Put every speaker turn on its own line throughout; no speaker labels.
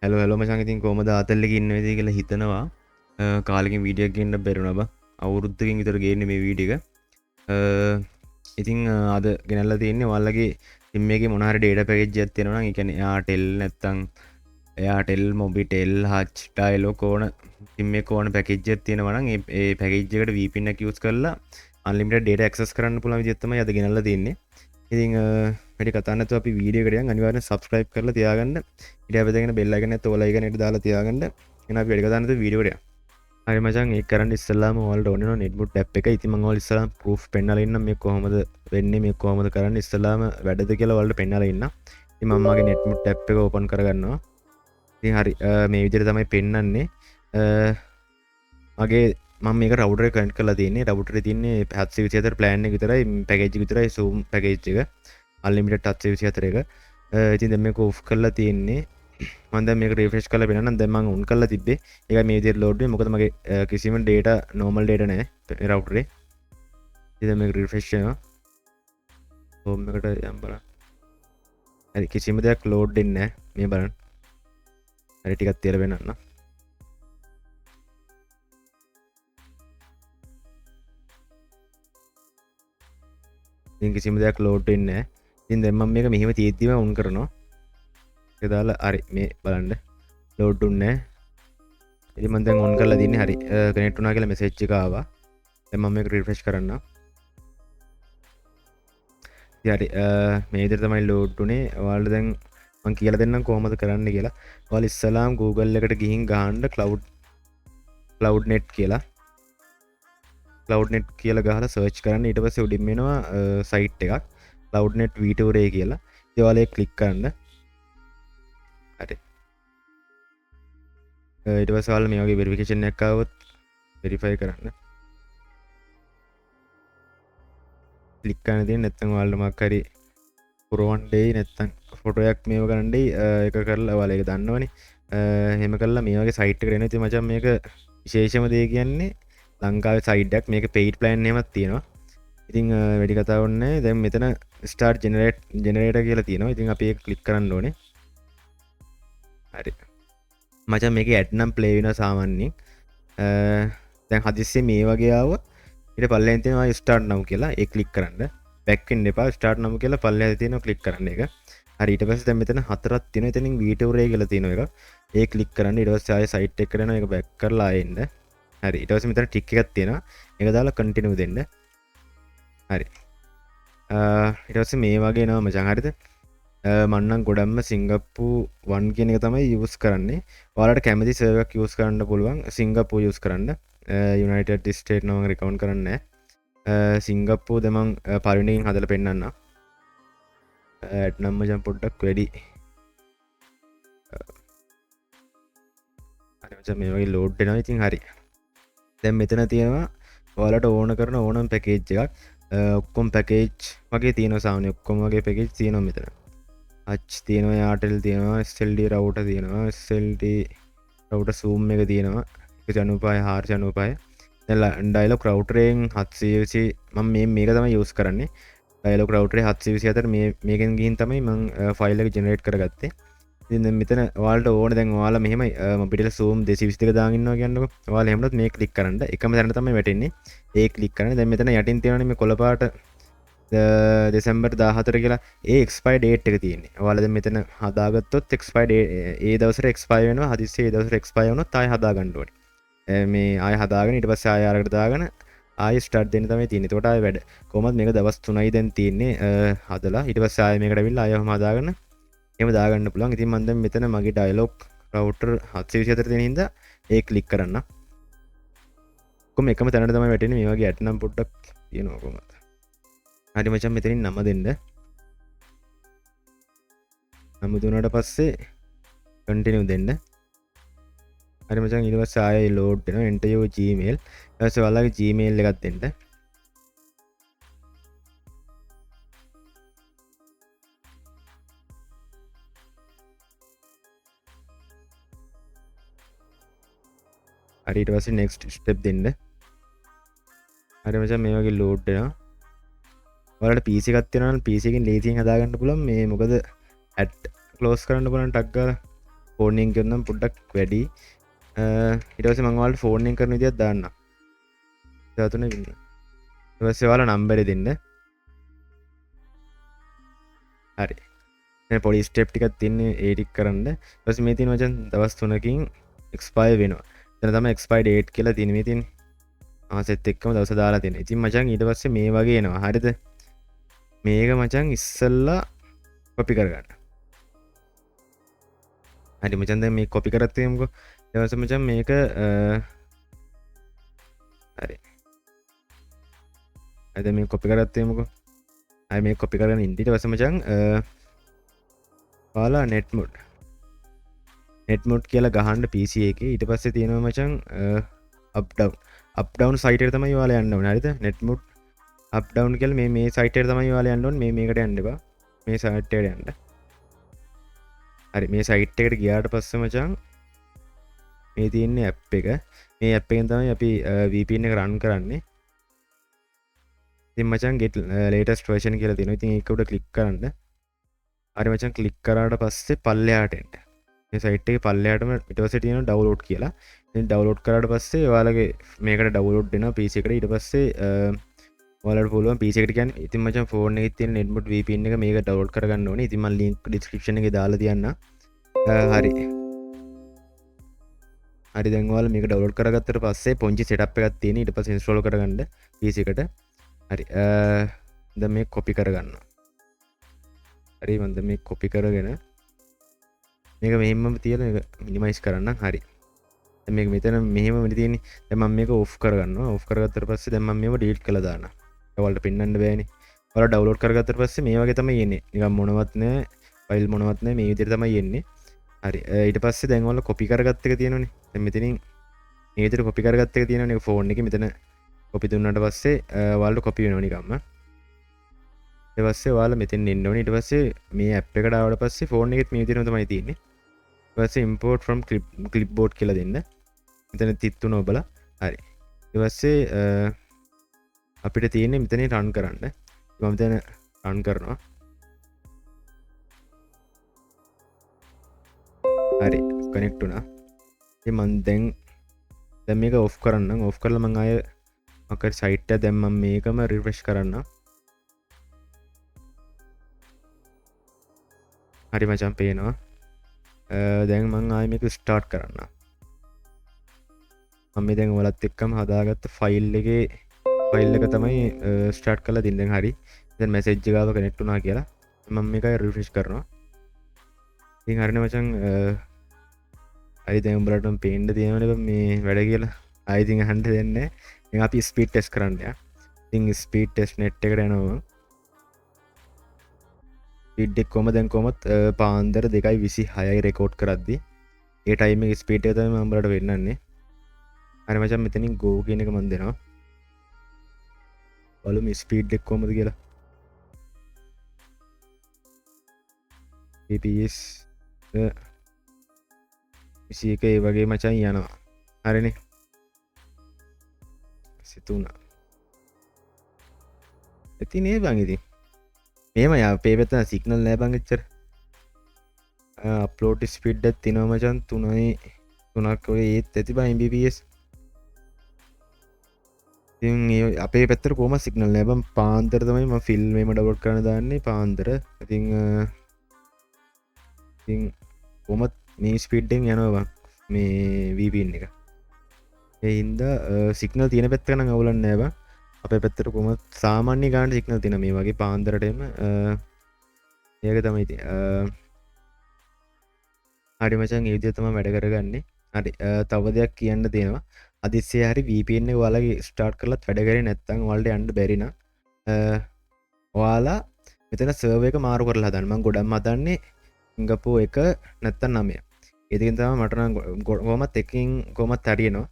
Hello hello මචං, ඉතින් කොහමද ආතල් එකේ ඉන්න වෙයිද කියලා හිතනවා. කාලෙකින් වීඩියෝ එකක් ගේන්න බැරි වුණා බං. අවුරුද්දකින් විතර ගේන්නේ මේ වීඩියෝ එක. ඉතින් අද ගෙනල්ලා තියෙන්නේ ඔයාලගේ සිම් එකේ මොන හරි ඩේටා පැකේජ් එකක් තියෙනවා නම්, ඒ කියන්නේ Airtel නැත්තම් Airtel, Mobitel, Hutch, Dialog ඕන සිම් එක ඕන පැකේජ් එකක් තියෙනවා නම් ඒ පැකේජ් එකට VPN එක යූස් කරලා අන්ලිමිටඩ් ඩේටා ඇක්සස් කරන්න පුළුවන් විදිහට තමයි අද ගෙනල්ලා තියෙන්නේ. ඉතින් වැඩි කතා නැතුව අපි වීඩියෝ එකට යන්. අනිවාර්යෙන් සබ්ස්ක්‍රයිබ් කරලා තියාගන්න. ඊට පස්සේ බෙල් අයිකන් එකත් ඕල් අයිකන් එකට දාලා තියාගන්න. එහෙනම් අපි වැඩි කතා නැතුව වීඩියෝ එකට යන්. හරි මචං, ඒක කරන්න ඉස්සෙල්ලාම ඔයාලට ඕනේ වෙනවා Netboot app එක. ඉතින් මම ඔයාලට ඉස්සෙල්ලාම ප්‍රූෆ් පෙන්නලා ඉන්නම් මේ කොහොමද වෙන්නේ, මේ කොහොමද කරන්නේ, ඉස්සෙල්ලාම වැඩද කියලා ඔයාලට පෙන්නලා ඉන්නම්. ඉතින් මම මගේ Netboot app එක ඕපන් කරගන්නවා. ඉතින් හරි, මේ විදිහට තමයි පෙන්නන්නේ. මම මේක රවුටර් එක කනෙක්ට් කරලා තියෙන්නේ. රවුටර් එකේ තියෙන්නේ 724 ප්ලෑන් එක විතරයි, පැකේජ් එක විතරයි, Zoom package එක. අන්ලිමිටඩ් 724 එක. ඉතින් දැන් මේක ඔෆ් කරලා තියෙන්නේ. මම දැන් මේක රිෆ්‍රෙෂ් කරලා පෙන්නන්නම්. දැන් මම ඔන් කරලා තිබ්බේ. ඒකයි මේ විදිහට ලෝඩ් වෙන්නේ. මොකද මගේ කිසිම ඩේටා, නෝමල් ඩේටා නෑ මේ රවුටර් එකේ. ඉතින් දැන් මේක රිෆ්‍රෙෂ් වෙනවා. හෝම් එකට යම් බලන්න. හරි, කිසිම දෙයක් ලෝඩ් වෙන්නේ නෑ. මේ බලන්න. හරි, ටිකක් තියලා පෙන්නන්නම්. ඉතින් කිසිම දෙයක් ලෝඩ් වෙන්නේ නෑ. ඉතින් දැන් මම මේක මෙහෙම තියෙද්දිම ඔන් කරනවා. ඒක දාලා හරි, මේ බලන්න ලෝඩ් වුන්නේ නෑ. ඉතින් මම දැන් ඔන් කරලා තින්නේ. හරි, කනෙක්ට් වුණා කියලා මෙසේජ් එක ආවා. දැන් මම මේක රිෆ්‍රෙෂ් කරන්නම්. ඉතින් හරි, මේ විදිහට තමයි ලෝඩ් වුනේ. ඔයාලට දැන් මං කියලා දෙන්නම් කොහොමද කරන්න කියලා. ඔයාලා ඉස්සලාම් Google එකට ගිහින් ගහන්න cloud net කියලා. cloud net කියලා ගහලා සර්ච් කරන්න. ඊට පස්සේ උඩින් එනවා සයිට් එකක් cloud net v2 ray කියලා. ඉතින් ඔයාලා ඒක ක්ලික් කරන්න. හරි. ඊට පස්සේ ඔයාලා මේ වගේ වෙරිෆිකේෂන් එකක් ආවොත් වෙරිෆයි කරන්න. ක්ලික් කරන්න තියෙන්නේ. නැත්නම් ඔයාලට මොකක් හරි පුරවන්න දෙයි, නැත්නම් ෆොටෝ එකක් මේව කරන්න දෙයි. ඒක කරලා ඔයාලා ඒක දන්නවනේ. එහෙම කරලා මේ වගේ සයිට් එකට එනවා. ඉතින් මචං මේක විශේෂම දේ කියන්නේ ලංකාවේ සයිට් එකක්. මේක පේයිඩ් ප්ලෑන් එහෙමත් තියෙනවා. ඉතින් වැඩි කතා ඕනේ නෑ. දැන් මෙතන ස්ටාර්ට් ජෙනරේටර් කියලා තියෙනවා. ඉතින් අපි ඒක ක්ලික් කරන්න ඕනේ. හරි. මචං මේකේ ඇඩ් නම් ප්ලේ වෙනවා සාමාන්‍යයෙන්. දැන් හදිස්සියේ මේ වගේ ආවොත් ඊට පල්ලෙන් තියෙනවා ස්ටාර්ට් නව් කියලා. ඒක ක්ලික් කරන්න. බැක් වෙන්න එපා. ස්ටාර්ට් නව් කියලා පල්ලෙහා තියෙනවා ක්ලික් කරන්න ඒක. හරි, ඊට පස්සේ දැන් මෙතන හතරක් තියෙනවා. එතනින් V2 ray කියලා තියෙනවා එකක්. ඒක ක්ලික් කරන්න. ඊට පස්සේ ආයේ සයිට් එකට යනවා. ඒක බැක් කරලා ආයෙ එන්න. හරි, ඊට පස්සේ මෙතන ටික් එකක් තියෙනවා. ඒක දාලා කන්ටිනියු දෙන්න. හරි. ඊට පස්සේ මේ වගේ එනවා මචං. හරිද? මං නම් ගොඩක්ම සිංගප්පූ 1 කියන එක තමයි යූස් කරන්නේ. ඔයාලට කැමති සර්වර් එකක් යූස් කරන්න පුළුවන්. සිංගප්පූ යූස් කරන්න. යුනයිටඩ් ස්ටේට් නම් මං රෙකමන්ඩ් කරන්නේ නෑ. සිංගප්පූ දැන් මං පළවෙනි එකෙන් හදලා පෙන්නන්නම්. ඇඩ් නම් මචං පොඩ්ඩක් වැඩි. හරි මචං, මේ වගේ ලෝඩ් වෙනවා. ඉතින් හරි. දැන් මෙතන තියෙනවා ඔයාලට ඕන කරන ඕනම පැකේජ් එකක්. ඔක්කොම පැකේජ් වගේ තියෙනවා සාමාන්‍ය ඔක්කොම වගේ පැකේජ් තියෙනවා මෙතන. Hutch තියෙනවා, Airtel තියෙනවා, SLT router තියෙනවා, SLT router Zoom එක තියෙනවා. එකසිය අනූපහයි, හාරසිය අනූපහයි. දැන් Dialog router එකෙන් හත්සිය විසි මම මේක තමයි යූස් කරන්නේ. Dialog router එකේ හත්සිය විසි හතර මේකෙන් ගිහින් තමයි මං ෆයිල් එක ජෙනරේට් කරගත්තේ. ඉතින් දැන් මෙතන ඔයාලට ඕන දැන් ඔයාලා මෙහෙමයි, මොබිටෙල් Zoom දෙසිය විසි දෙක දාගෙන ඉන්නවා කියන්නකෝ. ඔයාලා එහෙම වුණොත් මේ ක්ලික් කරන්න. එකම තැනට තමයි වැටෙන්නේ. ඒ ක්ලික් කරන්න. දැන් මෙතන යටින් තියෙනවනේ මේ කොළ පාට, දෙසැම්බර් 14 කියලා. ඒ එක්ස්පයර් ඩේට් එක තියෙන්නේ. ඔයාලා දැන් මෙතන හදාගත්තොත් එක්ස්පයර් ඩේ, ඒ දවසට එක්ස්පයර් වෙනවා. හදිස්සියේ ඒ දවසට එක්ස්පයර් වුණොත් ආයෙ හදාගන්න ඕනේ. මේ ආයෙ හදාගෙන ඊට පස්සේ ආයෙ අරකට දාගෙන ආයෙ ස්ටාර්ට් දෙන්න තමයි තියෙන්නේ. එතකොට ආයෙ වැඩ. කොහොමද මේක දවස් 3යි දැන් තියෙන්නේ, හදලා. ඊට පස්සේ ආයෙ මේකට ඇවිල්ලා ආයෙ ඔහොම හදාගෙන එහෙම දාගන්න පුළුවන්. ඉතින් මම දැන් මෙතන මගේ ඩයලොග් රවුටර් හත්සිය විසි හතර තියෙන හින්දා ඒ ක්ලික් කරන්න. කොහොම එකම තැනට තමයි වැටෙන්නේ. මේ වගේ ඇඩ් නම් පොඩ්ඩක් තියෙනවා කොහොමද. හරි මචං, මෙතනින් නම දෙන්න. නම දුන්නාට පස්සේ කන්ටිනියු දෙන්න. හරි මචං, ඊට පස්සේ ආයෙ ලෝඩ් වෙනවා. Enter your Gmail. ඊට පස්සේ ඔයාලගේ Gmail එකක් දෙන්න. හරි, ඊට පස්සේ next step දෙන්න. හරි මචං, මේ වගේ ලෝඩ් වෙනවා. ඔයාලට PC එකක් තියෙනවා නම් PC එකෙන් ලේසියෙන් හදාගන්න පුළුවන්. මේ මොකද ඇඩ් ක්ලෝස් කරන්න පුළුවන් ටක් ගාලා. ෆෝන් එකෙන් කරනම් පොඩ්ඩක් වැඩි. ඊට පස්සේ මම ඔයාලට ෆෝන් එකෙන් කරන විදියක් දාන්නම්. 13 බිඳුව. ඊට පස්සේ ඔයාලා නම්බරේ දෙන්න. හරි. දැන් පොඩි ස්ටෙප් ටිකක් තියෙන්නේ ඒ ටික කරන්න. ඊට පස්සේ මේ තියෙන මචං දවස් 3කින් එක්ස්පයර් වෙනවා. එතන තමයි එක්ස්පයර් ඩේට් කියලා තියෙන්නේ. මේ තියෙන්නේ. මාසෙත් එක්කම දවස දාලා තියෙන්නේ. ඉතින් මචං ඊට පස්සේ මේ වගේ එනවා. හරිද? මේක මචං ඉස්සෙල්ලා කොපි කරගන්න. හරි මචං දැන් මේ කොපි කරත් එමුකෝ. ඊට පස්සේ මචං මේක හරි. හරි දැන් මේ කොපි කරත් එමුකෝ. හරි මේ කොපි කරගෙන ඉන්න. ඊට පස්සේ මචං ඔයාලා net mode කියලා ගහන්න PC එකේ. ඊට පස්සේ තියෙනවා මචං up down. up down site එකට තමයි ඔයාලා යන්න ඕනේ. හරිද? net mode up down කියලා මේ site එකට තමයි ඔයාලා යන්න ඕනේ. මේකට යන්න එපා. මේ site එකට යන්න. හරි මේ site එකට ගියාට පස්සේ මචං මේ තියෙන්නේ app එක. මේ app එකෙන් තමයි අපි VPN එක run කරන්නේ. ඉතින් මචං get latest version කියලා තියෙනවා. ඉතින් ඒක උඩ ක්ලික් කරන්න. හරි මචං ක්ලික් කරාට පස්සේ පල්ලෙහාට එන්න. මේ සයිට් එකේ පල්ලෙහාටම ඊට පස්සේ තියෙනවා ඩවුන්ලෝඩ් කියලා. ඉතින් ඩවුන්ලෝඩ් කරාට පස්සේ ඔයාලගේ මේකට ඩවුන්ලෝඩ් වෙනවා PC එකට. ඊට පස්සේ ඔයාලට පුළුවන් PC එකට කියන්නේ ඉතින් මචං ෆෝන් එකේ තියෙන Netmod VPN එක මේක ඩවුන්ලෝඩ් කරගන්න ඕනේ. ඉතින් මම ලින්ක් ඩිස්ක්‍රිප්ෂන් එකේ දාලා තියන්නම්. හරි. හරි දැන් ඔයාලා මේක ඩවුන්ලෝඩ් කරගත්තට පස්සේ පොන්චි සෙටප් එකක් තියෙන. ඊට පස්සේ ඉන්ස්ටෝල් කරගන්න PC එකට. හරි. දැන් මේක කොපි කරගන්න. හරි මම දැන් මේක කොපි කරගෙන මේක මෙහෙමම තියලා මේක මිනිමයිස් කරන්නම්. හරි. දැන් මේක මෙතන මෙහෙම වෙන තියෙන්නේ. දැන් මම මේක ඔෆ් කරගන්නවා. ඔෆ් කරගත්තට පස්සේ දැන් මම මේව ඩිලීට් කරලා දානවා. ඔයාලට පෙන්වන්න බෑනේ. ඔයාලා ඩවුන්ලෝඩ් කරගත්තට පස්සේ මේ වගේ තමයි එන්නේ. නිකන් මොනවත් නෑ, ෆයිල් මොනවත් නෑ, මේ විදිහට තමයි එන්නේ. හරි. ඊට පස්සේ දැන් ඔයාලා කොපි කරගත්ත එක තියෙනවනේ. දැන් මෙතනින් මේ විදිහට කොපි කරගත්ත එක තියෙනවනේ. ෆෝන් එකේ මෙතන කොපි දුන්නාට පස්සේ ඔයාලට කොපි වෙනවා නිකම්ම. ඊට පස්සේ ඔයාලා මෙතෙන් එන්න ඕනේ. ඊට පස්සේ මේ ඇප් එකට ආවට පස්සේ ෆෝන් එකෙත් මේ විදිහටම තමයි තියෙන්නේ. ඊට පස්සේ import from clipboard කියලා දෙන්න. මෙතන තිත් තුන ඔබලා. හරි. ඊට පස්සේ අපිට තියෙන්නේ මෙතනින් රන් කරන්න. මම මෙතන රන් කරනවා. හරි, කනෙක්ට් වුණා. ඉතින් මං දැන් මේක ඔෆ් කරන්නම්. ඔෆ් කරලා මං ආයෙ මොකක් හරි සයිට් එක දැන් මං මේකම රිෆ්‍රෙෂ් කරන්නම්. හරි මචං පේනවා. දැන් මං ආයෙ මේක ස්ටාර්ට් කරන්නම්. මම මේ දැන් ඔයාලත් එක්කම හදාගත්ත ෆයිල් එක තමයි ස්ටාර්ට් කරලා දෙන්නේ. දැන් හරි. දැන් මැසේජ් එක ආව කනෙක්ට් වුණා කියලා. මම මේක ආයෙ රිෆ්‍රෙෂ් කරනවා. ඉතින් හරිනේ මචං හරි දැන් උඹලටම පේන්න තියෙනවනේ බං මේ වැඩ කියලා. ආයෙ ඉතින් අහන්න දෙන්නේ නෑ. දැන් අපි ස්පීඩ් ටෙස්ට් කරන්න යා. ඉතින් ස්පීඩ් ටෙස්ට් නෙට් එකට යනවා මං. ස්පීඩ් එක කොහමද දැන් කොහමත් පාන්දර දෙකයි විසි හයයි රෙකෝඩ් කරද්දි ඒ ටයිම් එකේ ස්පීඩ් එක තමයි මම උඹලට පෙන්නන්නේ. හරි මචං මෙතනින් ගෝ කියන එක මං දෙනවා. බලමු ස්පීඩ් එක කොහමද කියලා. APS 21 ඒ වගේ මචං යනවා. හරිනේ. 23. ඉතින් නේ බං ඉතින්. මෙහෙම යා අපේ පැත්තේ සිග්නල් නෑ බං එච්චර. අප්ලෝඩ් ස්පීඩ් එකක් තියෙනවා මචං තුනයි තුනක් ඔය ඒත් ඇති බං MBPS. ඉතින් ඒ අපේ පැත්තට කොහොමද සිග්නල් නෑ බං. පාන්දර තමයි මම ෆිල්ම් එහෙම ඩවුන්ලෝඩ් කරන්න දාන්නේ පාන්දර. ඉතින් කොහොමත් මේ ස්පීඩ් එකෙන් යනවා බං මේ VPN එක. ඒ හින්දා සිග්නල් තියෙන පැත්තක නම් අවුලක් නෑ බං. අපේ පැත්තට කොහොමත් සාමාන්‍ය ගානට සිග්නල් තියෙනවා මේ වගේ පාන්දරට එම. ඒක තමයි ඉතින්. හරි මචං ඒ විදිහට තමයි වැඩ කරගන්නේ. හරි තව දෙයක් කියන්න තියෙනවා. හදිස්සියේ හරි VPN එක ඔයාලගේ ස්ටාර්ට් කරලත් වැඩ කරේ නැත්නම් ඔයාලට යන්න බැරි නම් ඔයාලා මෙතන සර්වර් එක මාරු කරලා හදන්න. මං ගොඩක්ම හදන්නේ සිංගප්පූර් 1 නැත්නම් 9. ඒ දෙකෙන් තමයි මට නම් කොහොමත් එකකින් කොහොමත් හරියනවා.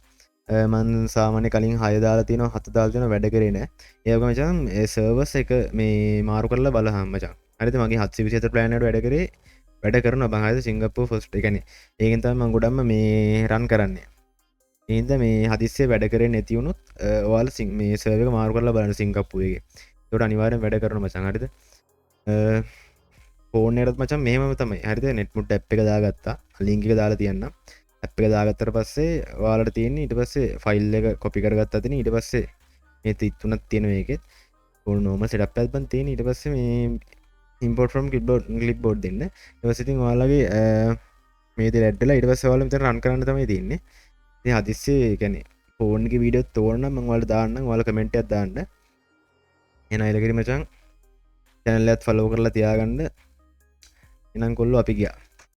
මං සාමාන්‍ය කලින් 6 දාලා තියෙනවා 7 දාලා තියෙනවා වැඩ කරේ නෑ. ඒ වගේම මචං ඒ සර්වර්ස් එක මේ මාරු කරලා බලහන් මචං. හරිද? මගේ 724 ප්ලෑන් එකට වැඩ කරේ වැඩ කරනවා බං. හරිද? සිංගප්පූර් ෆස්ට්. ඒ කියන්නේ ඒකෙන් තමයි මං ගොඩක්ම මේ රන් කරන්නේ. ඒ හින්දා මේ හදිස්සියේ වැඩ කරේ නැති වුණොත් ඔයාලා මේ සර්වර් එක මාරු කරලා බලන්න සිංගප්පූර් එකේ. ඒකට අනිවාර්යෙන් වැඩ කරනවා මචං. හරිද? ෆෝන් එකටත් මචං මෙහෙමම තමයි. හරිද? නෙට්මුඩ් ඇප් එක දාගත්තා. ලින්ක් එක දාලා තියන්නම්. ඇප් එක දාගත්තට පස්සේ ඔයාලට තියෙන්නේ ඊට පස්සේ ෆයිල් එක කොපි කරගත්තා තියෙන. ඊට පස්සේ මේ තුනක් තියෙන මේකෙත් ඕන නෝමල් සෙටප් එකක් බන් තියෙන. ඊට පස්සේ මේ import from clipboard දෙන්න. ඊට පස්සේ ඉතින් ඔයාලගේ මේ දේ ඇඩ් වෙලා ඊට පස්සේ ඔයාලා මෙතන රන් කරන්න තමයි තියෙන්නේ. ඉතින් හදිස්සියේ ඒ කියන්නේ ෆෝන් එකේ වීඩියෝ තෝරන නම් මම ඔයාලට දාන්නම්. ඔයාලා කමෙන්ට් එකක් දාන්න. එහෙනම් ඊළඟට මචං චැනල් එකත් ෆලෝ කරලා තියාගන්න. එහෙනම් කොල්ලෝ අපි ගියා.